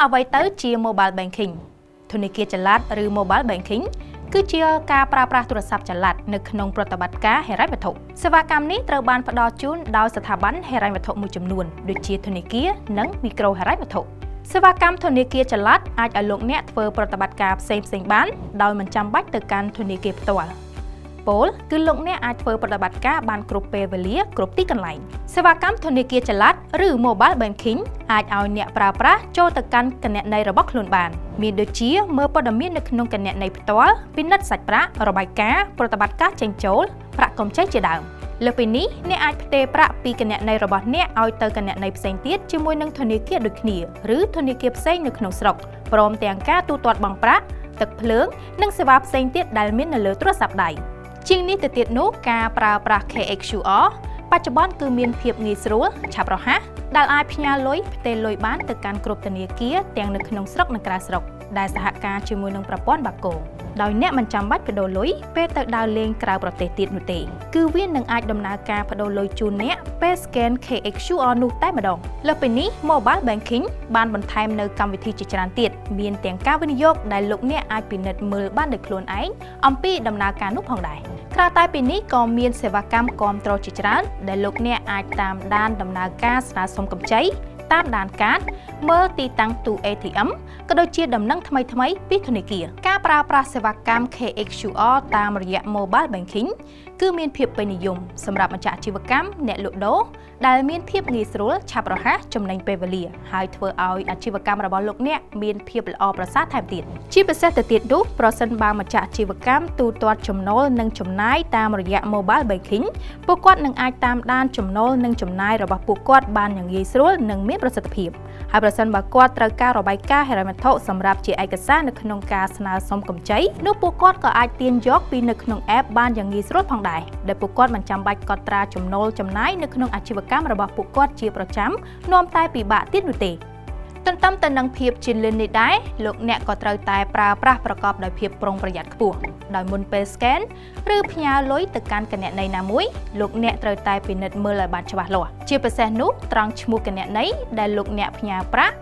អ្វីទៅជា Mobile Banking? ធនាគារចល័តឬ Mobile Banking គឺជាការប្រើប្រាស់ទូរស័ព្ទចល័តនៅក្នុងប្រតិបត្តិការហិរញ្ញវត្ថុសេវាកម្មនេះត្រូវបានផ្ដល់ជូនដោយស្ថាប័នហិរញ្ញវត្ថុមួយចំនួនដូចជាធនាគារនិងមីក្រូហិរញ្ញវត្ថុសេវាកម្មធនាគារចល័តអាចឲ្យលោកអ្នកធ្វើប្រតិបត្តិការផ្សេងៗបានដោយមិនចាំបាច់ទៅកាន់ធនាគារផ្ទាល់ពោលគឺលោកអ្នកអាចធ្វើប្រតិបត្តិការបានគ្រប់ពេលវេលាគ្រប់ទីកន្លែងសេវាកម្មធនាគារចល័តឬ Mobile Banking អាចឲ្យអ្នកប្រើប្រាស់ចូលទៅកាន់គណនីរបស់ខ្លួនបានមានដូចជាមើលព័ត៌មាននៅក្នុងគណនីផ្ទាល់ពិនិត្យសាច់ប្រាក់របាយការណ៍ប្រតិបត្តិការចេញចូលប្រាក់កម្ចីជាដើមលើសពីនេះអ្នកអាចផ្ទេរប្រាក់ពីគណនីរបស់អ្នកឲ្យទៅគណនីផ្សេងទៀតជាមួយនឹងធនាគារដូចគ្នាឬធនាគារផ្សេងនៅក្នុងស្រុកព្រមទាំងការទូទាត់បង់ប្រាក់ទឹកភ្លើងនិងសេវាផ្សេងទៀតដែលមាននៅលើទូរស័ព្ទដៃជាងនេះទៅទៀតនោះការប្រើប្រាស់ KHQR បច្ចុប្បន្នគឺមានភាពងាយស្រួលឆាប់រហ័សដែលអាចផ្ញើលុយផ្ទេរលុយបានទៅកាន់គ្រប់ធនាគារទាំងនៅក្នុងស្រុកនិងក្រៅស្រុកដែលសហការជាមួយនឹងប្រព័ន្ធបាគងដោយអ្នកមិនចាំបាច់ប្ដូរលុយពេលទៅដើរលេងក្រៅប្រទេសទៀតនោះទេគឺវានឹងអាចដំណើរការប្ដូរលុយជូនអ្នកពេល scan KHQR នោះតែម្ដងលើសពីនេះ Mobile Banking បានបន្ថែមនៅកម្មវិធីជាច្រើនទៀតមានទាំងការវិនិយោគដែលលោកអ្នកអាចពិនិត្យមើលបានដោយខ្លួនឯងអំពីដំណើរការនោះផងដែរក្រៅតែពីនេះក៏មានសេវាកម្មគាំទ្រជាច្រើនដែលលោកអ្នកអាចតាមដានដំណើរការស្នើសុំកម្ចីតាមដានកាតមើលទីតាំងទូ ATM ក៏ដូចជាដំណឹងថ្មីៗពីធនាគារការប្រើប្រាស់សេវាកម្ម KHQR តាមរយៈ Mobile Banking គឺមានភាពពេញនិយមសម្រាប់ម្ចាស់អាជីវកម្មអ្នកលក់ដូរដែលមានភាពងាយស្រួលឆាប់រហ័សចំណេញពេលវេលាហើយធ្វើឲ្យអាជីវកម្មរបស់លោកអ្នកមានភាពល្អប្រសើរថែមទៀតជាពិសេសទៅទៀតនោះប្រសិនបើម្ចាស់អាជីវកម្មទូទាត់ចំណូលនិងចំណាយតាមរយៈ Mobile Banking ពួកគាត់នឹងអាចតាមដានចំណូលនិងចំណាយរបស់ពួកគាត់បានយ៉ាងងាយស្រួលនិងមានប្រសិទ្ធភាពហើយប្រសិនបើគាត់ត្រូវការរបាយការណ៍ហិរញ្ញវត្ថុសម្រាប់ជាឯកសារនៅក្នុងការស្នើសុំកម្ចីនោះពួកគាត់ក៏អាចទាញយកពីនៅក្នុង app បានយ៉ាងងាយស្រួលផងដែរដែលពួកគាត់មិនចាំបាច់កត់ត្រាចំណូលចំណាយនៅក្នុងអាជីវកម្មរបស់ពួកគាត់ជាប្រចាំនាំតែពិបាកទៀតនោះទេទន្ទឹមទៅនឹងភាពជឿនលឿននេះដែរលោកអ្នកក៏ត្រូវតែប្រើប្រាស់ប្រកបដោយភាពប្រុងប្រយ័ត្នខ្ពស់ដោយមុនពេល scan ឬផ្ញើលុយទៅកាន់គណនីណាមួយលោកអ្នកត្រូវតែពិនិត្យមើលឲ្យបានច្បាស់លាស់ជាពិសេសនោះត្រង់ឈ្មោះគណនីដែលលោកអ្នកផ្ញើប្រាក់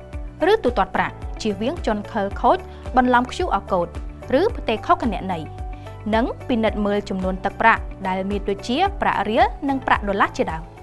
ឬទូទាត់ប្រាក់ជៀសវាងជនខិលខូចបន្លំ QR code ឬផ្ទេរខុសគណនីនិងពិនិត្យមើលចំនួនទឹកប្រាក់ដែលមានដូចជាប្រាក់រៀលនិងប្រាក់ដុល្លារជាដើម។